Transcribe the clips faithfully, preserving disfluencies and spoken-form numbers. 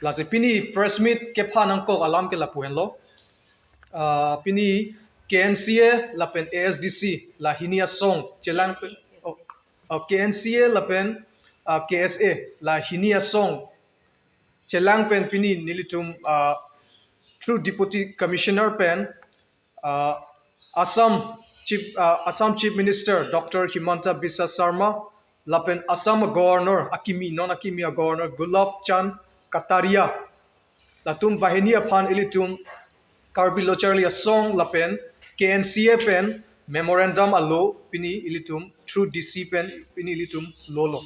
Lasi pini press meet kepha nangkok alam ke lapu henlo. Ah, pini K N C A lapen A S D C la hini asong chelang pen, oh, oh, K N C A lapen, ah, K S A la hini asong chelang pen pini nelitum, ah, through Deputy Commissioner pen, ah, Assam Chief, ah, Assam Chief Minister Doctor Himanta Biswa Sarma lapen Assam Governor akimi, non akimi a Governor Gulab Chand Kataria, latum banghini aphan ilitum Karbi Lo Charli Asong lapen K N C A pen memorandum alo pini ilitum through D C pen pini ilitum lolo.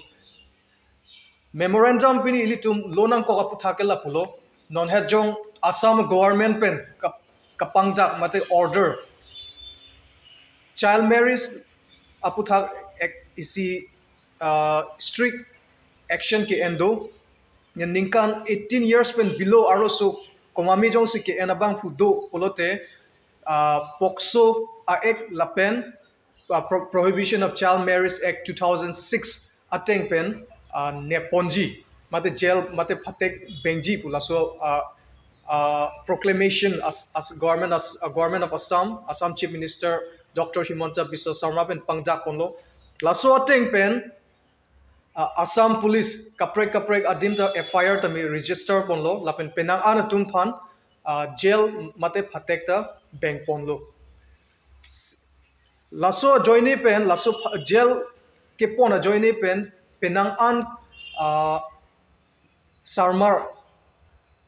Memorandum pini ilitum lo nangkok aputhak ke lapulo. Non het jong Assam government pen kap-, kapangdak mate order child marriage aputhak ek isi, ah, strict action ke-en do. Ningkan eighteen years pen below arloso komatne jongsi ke-en abangphu do pulote, ah, POCSO a Act lapen, ah, Pro-, Prohibition of Child Marriage Act two thousand six ateng pen, ah, neponji mate jail mate phatek bengji pu laso, ah, ah, proclamation as, as government as, ah, government of Assam, Assam Chief Minister Doctor Himanta Biswa Sarma pen pangdak ponlo. Laso ateng pen, ah, Assam Police kaprek kaprek adim ta F I R tame register ponlo lapen penang an atum aphan, ah, jail mate phatek ta beng ponlo. Laso ajoine pen, laso pha-, jail kepon ajoine pen penang an, ah, sarmar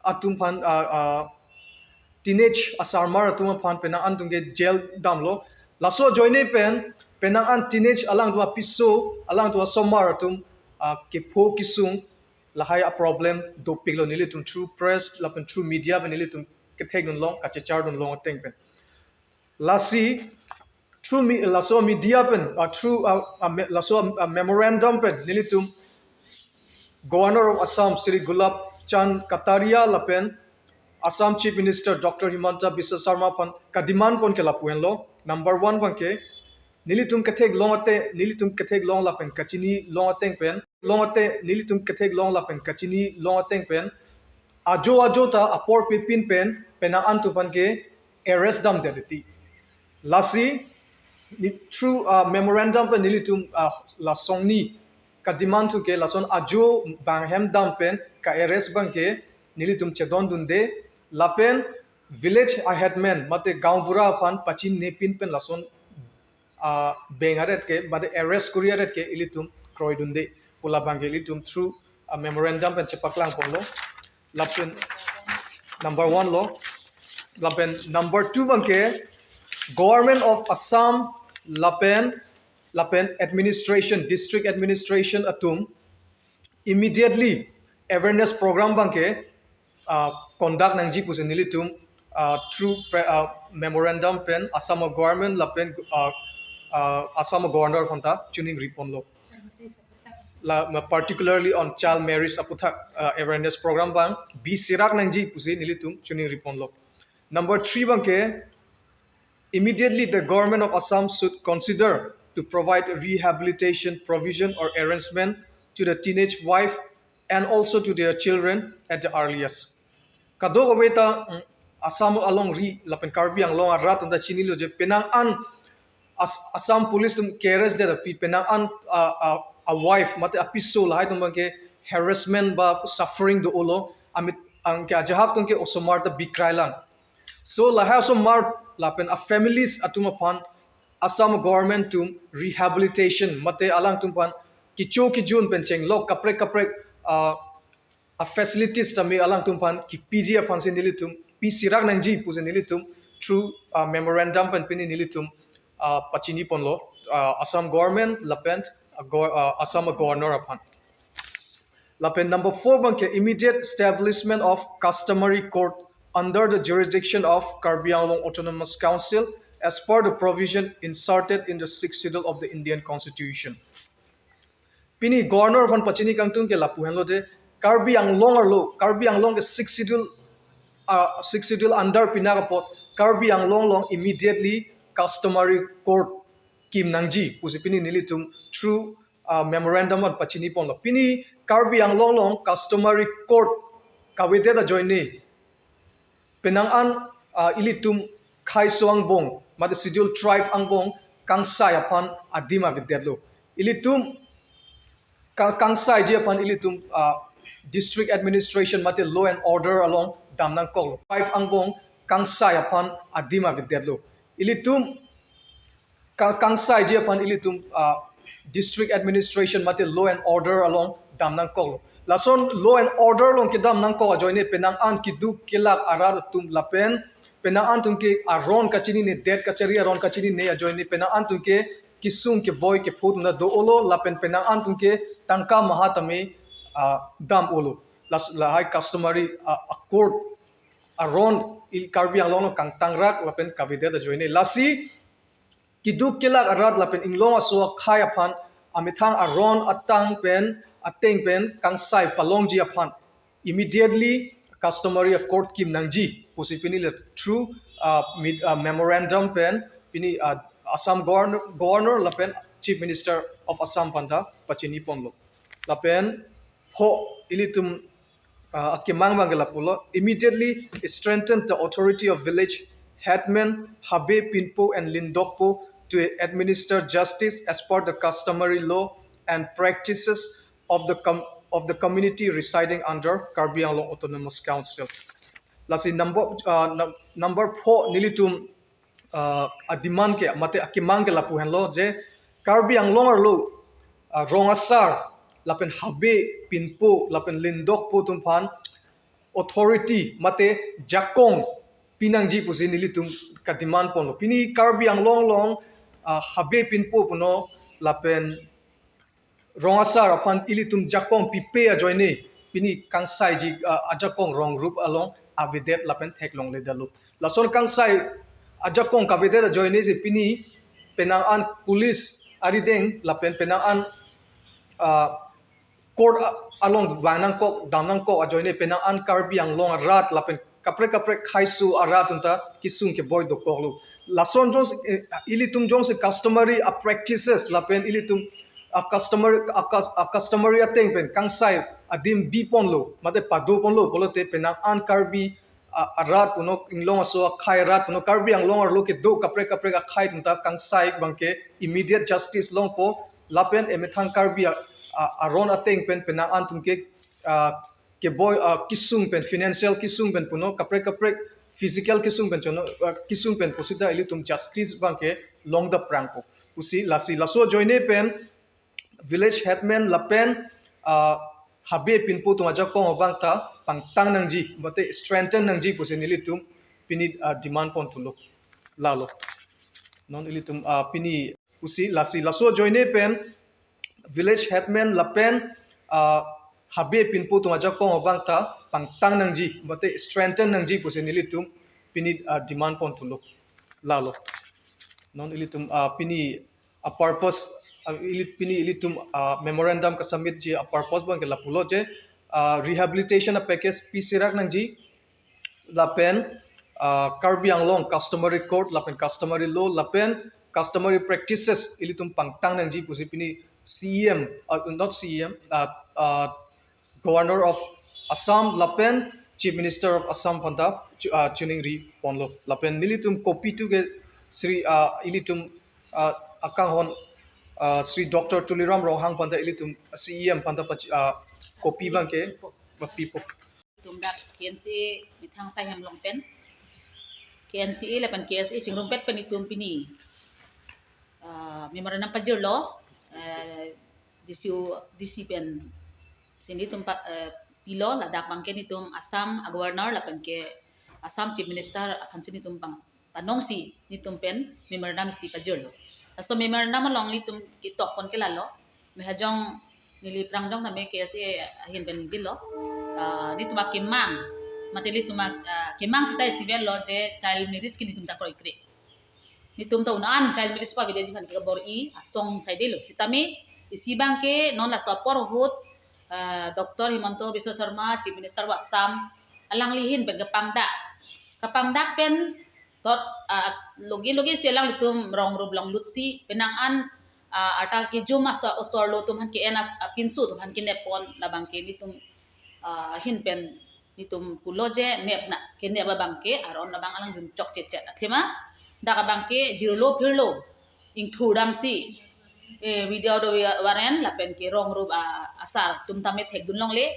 atum aphan, ah, ah, teenage asarmar atum aphan penang an atum ke jail damlo. Laso ajoine pen penang an teenage alangtum apiso, alangtum asomar atum, ah, kepho kesung lahai a problem dopiklo nelitum through press lapen through media pen nelitum kethekdun long, kachechardun long ateng pen. Lasi through me-, laso media pen, ah, through, ah, ah, me-, laso, ah, memorandum pen nelitum Governor of Assam Shri Gulab Chand Kataria lapen Assam Chief Minister Doctor Himanta Biswa Sarma aphan kademand pon ke lapu henlo. Number one abang ke, nelitum kethek long ate, nelitum kethek long lapen kachini long ateng pen, long ate, nelitum kethek long lapen kachini long ateng pen, ajo ajo ta apor pepin pen penang an atum aphan ke arrest damdet titi. Lasi ni through, ah, memorandum pen nelitum, ah, lasongni kademand thu ke lason ajo bang hem dam pen ka-arrest abang ke nelitum chedondunde lapen village aheadman mate gaonbura aphan pachininepin pen lason, ah, beng aret ke mate arrest kori aret ke ilitum kroidunde pu labang ke ilitum through, ah, memorandum pen chepaklang ponlo. Lapen number one lo. Lapen number two abang ke Government of Assam lapen, lapen administration, district administration atum immediately awareness program abang ke, ah, conduct nangji pusi nelitum, ah, through pre-, ah, memorandum pen Assam government lapen, ah, ah, Assam governor aphan ta chiningri ponlo. La, ma, particularly on child marriage aputhak, ah, awareness program abang bi sirak nangji pusi nelitum chiningri ponlo. Number three abang ke, immediately the government of Assam should consider to provide rehabilitation provision or arrangement to the teenage wife and also to their children at the earliest. Kadokave ta, mm, Assam alongri lapen Karbi Anglong arat anta chinilo je penang an As-, Assam Police atum ke-arrest det api penang an, ah, ah, a wife mate apiso lahai atum abang ke harassment ba suffering do-olo, amit anke ajahak atum ke osomar ta bikrailang. So lahai osomar lapen a families atum aphan Assam government atum rehabilitation mate alangtum aphan kecho kejun pen chenglok kaprek kaprek, ah, a facilities tame alangtum aphan kipiji aphansi nelitum pi sirak nangji pusi nelitum through, ah, memorandum pen pini nelitum, ah, pachini ponlo, ah, Assam government lapen, ah, go-, ah, Assam governor aphan. Lapen number four abang ke immediate establishment of customary court under the jurisdiction of Karbi Anglong Autonomous Council as per the provision inserted in the Sixth Schedule of the Indian Constitution. Pini governor aphan pachini kangtung ke lapu henlo de, Karbi Anglong arlo, Karbi Anglong ke Sixth Schedule, ah, Sixth Schedule under pinak apot Karbi Anglong along immediately customary court kim nangji pusi pini nelitum through, ah, memorandum an pachini ponlo. Pini Karbi Anglong along customary court kavedet ajoine penang an, ah, ilitum khaiso angbong, mate schedule tribe angbong kangsai aphan adim avedetlo. Ilitum ka-, kangsaiji aphan ilitum, ah, district administration mate law and order along dam nangkoklo. Tribe angbong kangsai aphan adim avedetlo. Ilitum ka-, kangsaiji aphan ilitum, ah, district administration mate law and order along dam nangkoklo. Lason law and order along kedam nangkok ajoine penang an keduk kelak arat atum lapen penang an atum ke aron kachininedet, kachari aron kachinine ajoine penang an atum ke kesung keboi kepho atum ta do-olo lapen penang an atum ke tangka maha tame, ah, dam-olo. Las-, lahai customary, ah, accord aron il Karbi Anglong along kangtangrak lapen kavedet ajoine. Lasi keduk kelak arat lapen inglong aso akhai aphan amethang aron atang pen ateng pen kangsai palongji aphan immediately customary accord kim nangji pusi pini le through, ah, mid-, ah, memorandum pen pini, ah, Assam Governor, Governor lapen Chief Minister of Assam aphanta pachini ponlo. Lapen pho ilitum, ah, akemang abang ke lapulo, immediately strengthen the authority of village headman, Habe, Pinpo and Lindokpo to administer justice as per the customary law and practices of the com-, of the community residing under Karbi Anglong Autonomous Council. Lasi number, ah, num-, number four nelitum, ah, ademand ke mate akemang ke lapu henlo je Karbi Anglong arlo, ah, rong asar lapen Habe, Pinpo lapen Lindokpo atum aphan authority mate jakong pinangji pusi nelitum kademand ponlo. Pini Karbi Anglong along, ah, Habe, Pinpo puno lapen rong asar aphan ilitum jakong pipe ajoine pini kangsaiji, ah, ajakong rong rup along avedet lapen theklongledetlo. Lason kangsai ajakong kavedet ajoine si pini penang an police arideng lapen penang an, ah, court a-, along vang nangkok, dam nangkok ajoine penang an Karbi Anglong arat lapen kaprek kaprek khaiso arat atum ta kesung keboi dokoklo. Lason jongsi, eh, ilitum jongsi customary a practices lapen ilitum a customary, a cus-, a customary ateng pen kangsai adim bi ponlo mate pado ponlo pulote penang an Karbi, ah, arat puno inglong aso akhai arat puno Karbi Anglong arlo kedo kaprek kaprek akhai atum ta kangsai abang ke immediate justice longpo lapen emethang Karbi a, a, aron ateng pen penang an atum ke, ah, keboi, ah, kesung pen, financial kesung pen puno kaprek kaprek physical kesung pen chono, ah, kesung pen pusita ilitum justice abang ke longdapprangpo pusi lasi laso ajoine pen village headman lapen, ah, Habe, Pinpo atum ajakong abang ta pangtang nangji mate strengthen nangji pusi nelitum pini, ah, demand ponthulo. Lalo non ilitum, ah, pini pusi lasi laso ajoine pen village headman lapen, ah, Habe, Pinpo atum ajakong abang ta pangtang nangji mate strengthen nangji pusi nelitum pini, ah, demand ponthulo. Lalo non ilitum, ah, pini a purpose, ah, ili-, pini ilitum, ah, memorandum kasubmitji a purpose abang ke lapulo je, ah, rehabilitation a package piserak nangji lapen, ah, Karbi Anglong customary court lapen customary law lapen customary practices ilitum pangtang nangji pusi pini C E M, ah, not C E M, ah, ah, Governor of Assam lapen Chief Minister of Assam aphanta chu-, ah, choningri ponlo. Lapen nelitum copy tu ke Sri, ah, ilitum, ah, akanghon, ah, Sri Doctor Tuliram Ronghang aphanta ilitum C E M aphanta pachi-, ah, copy abang ke papipo. Tum dak K N C A methang sai hem along pen, K N C A lapen K S A chingrumpet pen itum pini, ah, memorandum pajirlo, ah, D C O, D C pen si nelitum pa-, eh, pilo, ladak abang ke nelitum Assam a Governor lapen ke Assam Chief Minister aphan si nelitum pang-, panongsi nelitum pen memorandum isi pajirlo. Laso memorandum along nelitum ketok pon ke lalo, mehajong neli prangjong tame K S A ahin pen ningilo. Ah, nelitum akemang, mate nelitum ak-, ah, kemang seta isi avelo je child marriage ke nelitum ta kroikre. Nelitum ta un-an child marriage pavedetji aphan ke kabor-i asong saidelo. Sitame isi abang ke non laso apor ahut, ah, Doctor Himanta Biswa Sarma, Chief Minister of Assam, alangli ahin pen kapangdak. Kapangdak pen tot, ah, logi logi si alanglitum rong rup longlut si penang an, ah, arta kejum aso osor lo atum aphan ke-en as-, ah, pinso atum aphan kenep pon labang ke nelitum, ah, ahin pen Netum pulo je nep na, kenep abang ke aron abang alang jun chokche chet. Athema dak abang ke jirlo phirlo ingthur damsi, eh, without warrant lapen ke rong rup a, asar atum tame thekdun longle,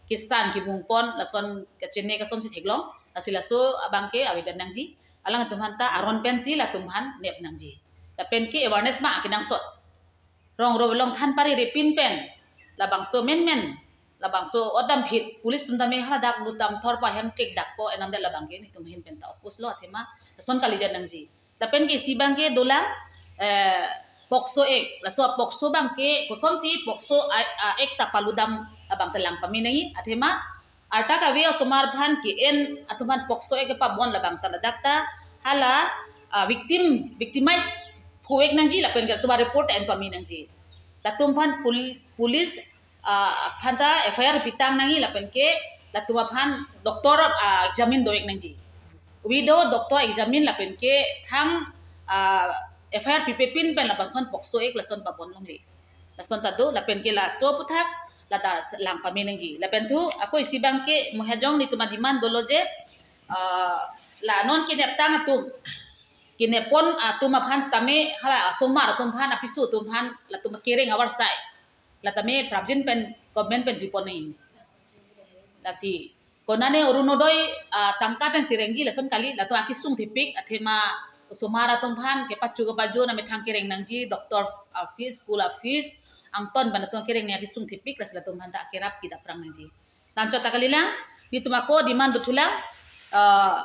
kesan kevung pon lason kachene kasonsi theklong. Lasi laso abang ke avedetnangji. Alangtum aphanta aron pensi latum aphan nepnangji. Lapen ke awareness ma akenangsot. Rong rup along than pariripin pen, labangso menmen, labangso odam phit, police atum tame haladak lutam thor pa hem chek dak po enam det labang ke netum ahin pen ta oppose lo. Athema lason kalidet nangji. Lapen ke isi abang ke dolang, eh, POCSO Act, laso POCSO abang ke kosonsi POCSO a, a, Act ta paludam abang ta lang pame nangji. Athema arta kave osomar aphan ke-en atum aphan POCSO Act kepabon labang ta ladak ta hala, ah, victim, victimize phu-ek nangji lapen ke latum aphan report en pame nangji. Latum aphan pol-, police, ah, aphanta F I R pitang nangji lapen ke latum aphan doctor, ah, examine do-ek nangji. Without doctor examine lapen ke thang, ah, F I R pipepin pen labangson POCSO Act lason pabon longle. Lason ta do, lapen ke laso aphuthak lata lang pame nangji. Lapen thu ako isi abang ke mohajong netum ademand dolo je, ah, la non keneptang atum, kenep pon atum aphan sitame hala asomar atum aphan, apiso atum aphan latum kereng avarsai, la tame prapjin pen government pen pipon nangji. Lasi konane Orunodoi, ah, tangka pensi rengji lason kali, latum akesung thepik. Athema osomar atum aphan kepacho kepajo namethang kereng nangji, doctor, ah, fees, school, ah, fees, angton pen latum kereng nangji akesung thepik, lasi latum aphanta akerap kedap prang nangji. Anchot ta kalilang, netum ako demand dothulang, ah,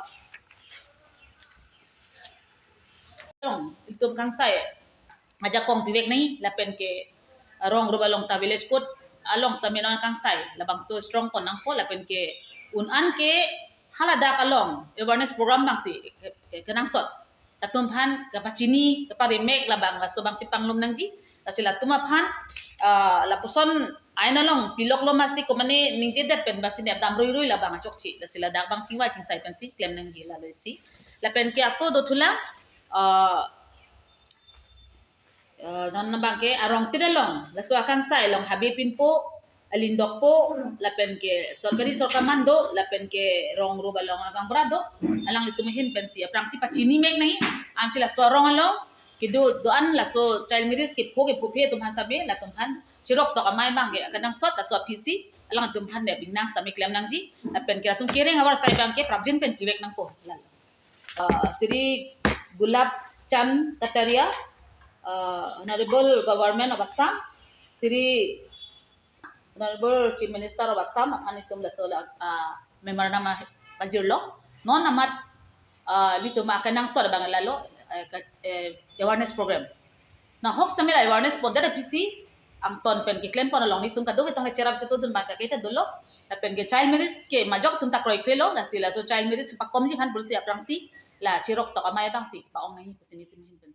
along, itum kangsai ajakong pivek nangji, lapen ke, ah, rong rup along ta village court along sitame non kangsai labangso strong pon nangpo, lapen ke un-an ke haladak along awareness program abangsi ke, ke, kenangsot. Latum aphan kepachini, keparimek labang laso abangsi panglum nangji. Lasi latum aphan, ah, lapuson ain along piloklo masi komane ningjedet pen basi nepdam ruirui labang achokche. Lasi ladak abang chingvai chingsai pensi klem nangji lalo isi. Lapen ke ako dothulang, ah, eh, non abang ke arong tin along, laso akangsai along habe pinpo, alindokpo, lapen ke sorkari sorkar mando, lapen ke rong rup along agang bra do, alanglitum ahin pensi aphrangsi pachini mek nangji, ansi laso arong along kedo do-an laso child marriage kepho kepho phe atum aphan tame latum aphan chirok tok amei abang ke akenangsot, laso aphisi alangtum aphan nep ingnang sitame klem nangji, lapen ke latum kereng avarsai abang ke prapjin pen pivek nangpo. Lalo. Uh, Shri Gulab Chand Kataria, uh, Honorable Government of Assam, Shri Honorable Chief Minister of Assam, aphan itum laso la, uh, memorandum a-, pajirlo. Non amat, uh, netum akenangsot abang lalo, uh, ka-, eh, awareness program. Na hoax tame la awareness pon dada P C, angton pen keklem pon along netum kadokave tong kecherap chetodun abang ke ta dolo. Lapen ke child marriage ke majok atum ta kroikrelo, lasi laso child marriage pakomji aphan pulote aphrangsi la chirok tok amei abangsi pa-ong nangji pusi netum ahin pen